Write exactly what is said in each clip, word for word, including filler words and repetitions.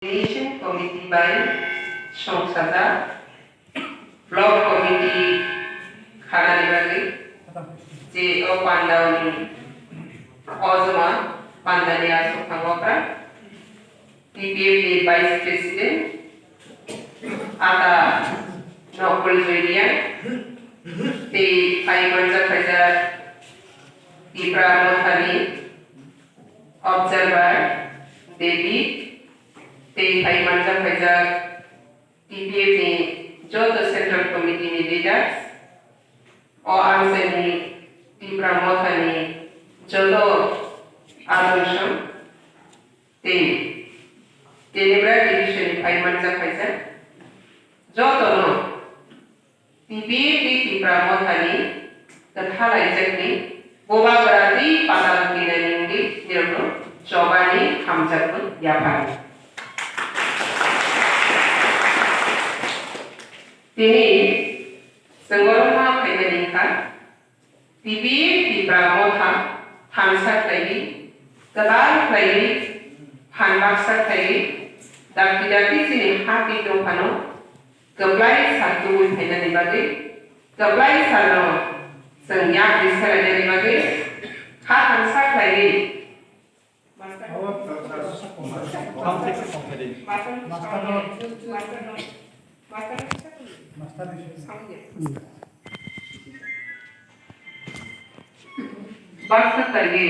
Organization Committee bai songsajak Block Committee khanani bagwi je o pandani ojoma pandani aswk thango kha. T P F ni Vice President Ata Nokul Joiria tei phai manjak khaijak Tipra Mothani Observer David tei phai manjak khaijak T P F ni joto Central Committee ni leaders, o amchaini Tipra Mothani joto adonsom tei Tenebra Division ni phai manjak khaijak jotono T P F ni Tipra Mothani kwthalaijakni Bubagra tei Patal Kinani wngwi nirokno chobani hamjakmung yaphar. Tini chwng borokno khaimani wngkha, T P F Tipra Motha thansa khlaiwi, kwtal khlaiwi, phan baksa khlaiwi, dakti dakti chini ha twi tongphano kwplai sal tubui phainani bagwi, kwplai salno chwng yapri selainani bagwi kha thansa khlaiwi. Baksa khlaiwi.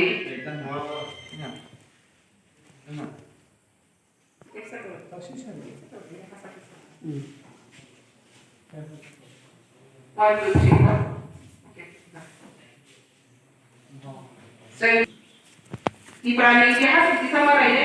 One, two, three, four. Okay. Chwng Tiprani itihas kisa ma nainai.